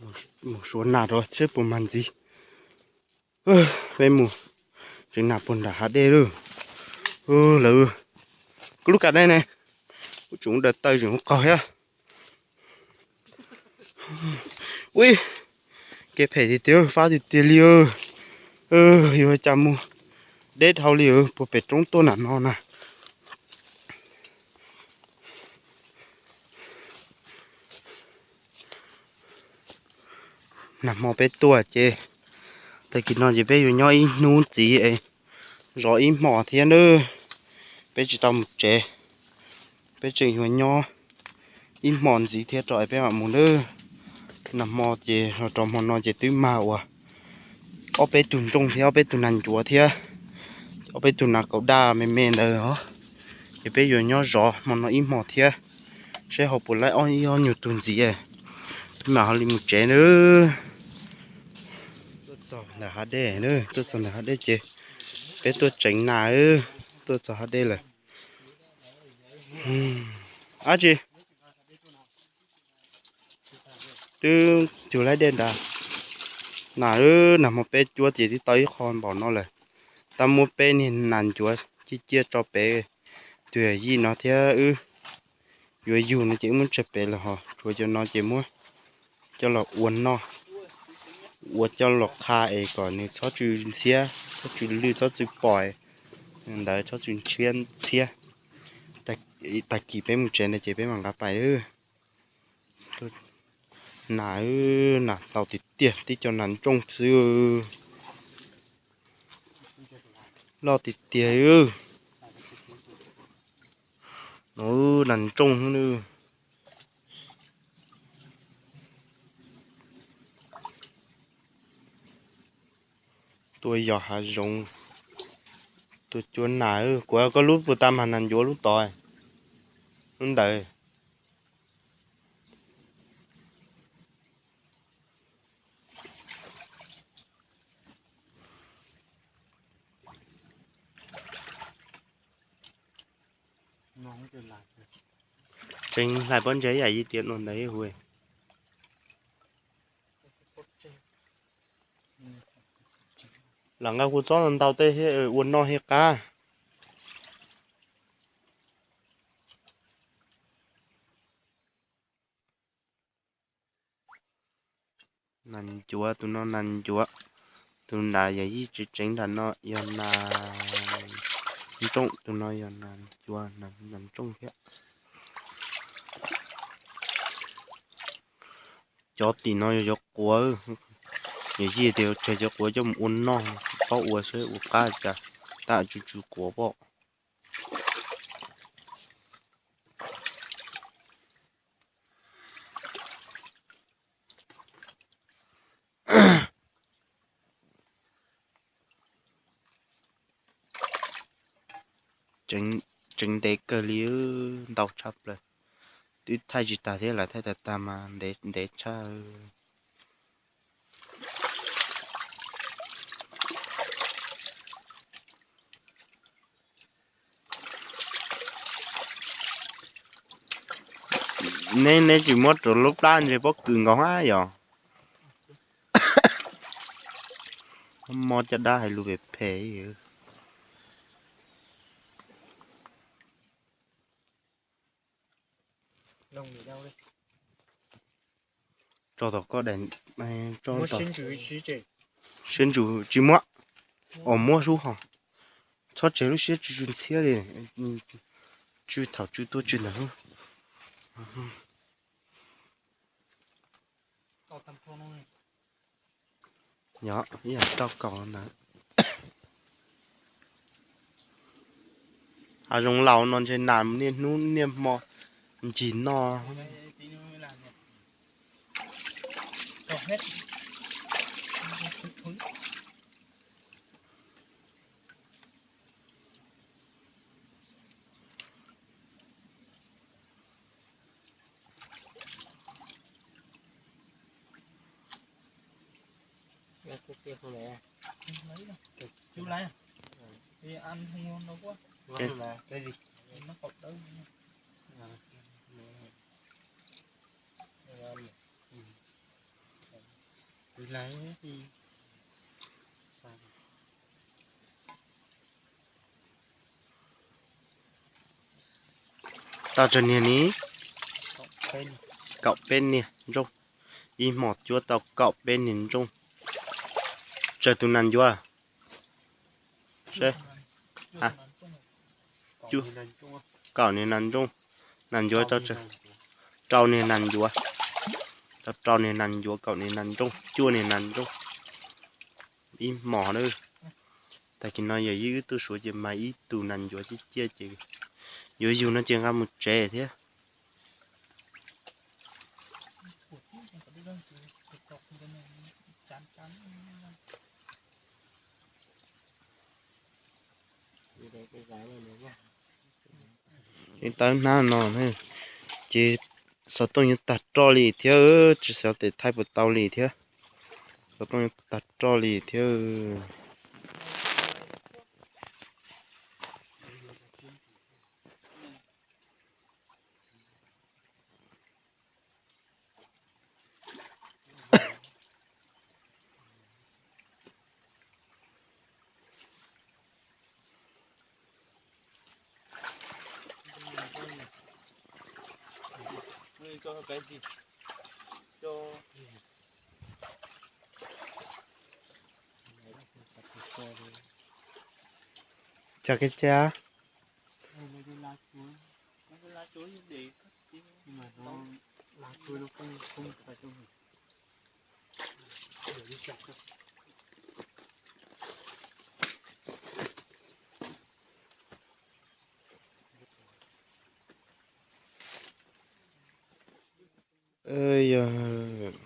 Mus suav nas rau seb puas mag ntxiv. Peb mus tsev nas puag nram hav dej lawm. Lawv, koj lub kas dej ne, ub tseem daws taw tseem qaug thiab. Ui, kev phem tiag tiag, fab tiag tiag li. Yuav cas mus deb dhau li puag pem roob tuaj nram no na. Nag hmo peb tuaj ces, tag kis no ces peb yuav nyob ib hnub ntxiv es zov ib hmos thiab nawb. Peb tsis tau mus tsev, peb tseem yuav nyob ib hmos ntxiv thiab rau es peb mam mus nawb. Nag hmo ces los rau hmo no ces twb mag uas ob peb tug nrooj thiab ob peb tug nas ncuav thiab ob peb tug nas kaum daj me me ntawd os. Ces peb yuav nyob zov hmo no ib hmos thiab, seb ho puas laib ob ib ob nyuag tug ntxiv, peb mam ho li mus tsev nawb. Tuaj txog ntawm hav dej, tuaj txog ntawm hav dej ces peb tuaj tsev nas, tuaj txog hav dej lawm. Ab tsi, twb cug laib dej nrad. Nas, nag hmo peb cuab ces twb tau ib qho npaum no lawm. Tab muab peb niag nas ncuav ciaj ciaj tso pem tus yawm yij no thiab wb yuav yug no ces wb muab tseg pem lawm hos, tshuav cov no ces muab coj los ua noj, ua coj los qha es kom nws txhob tsw ntxhiab, txhob tsw lwj, txhob tsw pom ntawd, txhob tsw ntxhiab ntxhiab. Tag kis peb mus tsev ntawd ces peb mam nqa pais. Nas, nas ntau tiag tiag, tib co nas ntsooj xwb. Loj tiag tiag. No nas ntsooj xwb. Tuaj yos hav zoov, tuaj cuab nas. Kuv, koj lub puas tau mag nas ncuav lub tod, lub ntawd? Tseev hlais pob ntseg yam li tias no ntawd hu. Lam nqa kuv txob ntau tej thiab ua noj thiaj qab. Nas ncuav, tus no nas ncuav, tus nrad yog yij tsev tseev nram no yog nas ntsooj, tus no yog nas ncuav, nas ntsooj thiab. Cov tim no yog cov quav, yog yij tias tseg cov quav coj mus ua noj, paub ua seb ua qab cas, tab tsw tsw quav pom. Tseev ntev kawg li, ntau tshaj plaws. Twb thaij tsis tag thiab, lawv thaij tag tag mas ntev tshaj. Neb, neb tsis muab rau lub plab ntseg pob kws nkaus hab yog. Mob caj dab hais lus phem phem. Tso tom koj daim, tso siab ntsws tsis muab, os muab sub ho, txhob tseg lub siab tsw tsw ntxhiab li, tsw thaum tsw tuaj tsw ntawd. Yog ib yam rau kaum ntawd. Hav zoov laus no ntshe nas niaj hnub niaj hmo ncig noj. Tau tsawg niag ni? Kaum peb niag ntsooj. Ib hmos cuab tau kaum peb niag ntsooj. Tsawg tus nas ncuav? Seb, kaum niag nas ncuav, nas ncuav tau rau niag nas ncuav, tau rau niag nas ncuav, kaum niag nas ntsooj, cuaj niag nas ntsooj. Ib hmos na. Tag kis no yog ib wb tuaj suav ces mas ib tug nas ncuav ciaj ciaj ces yuav yug no ces nqa mus tsev thiab. Tawb hnab no ces xov tooj yuav tag roj li thiab, tsis xyov tes thaij puas tau li thiab. Xov tooj yuav tag roj li thiab. Cog kev tsa. Yog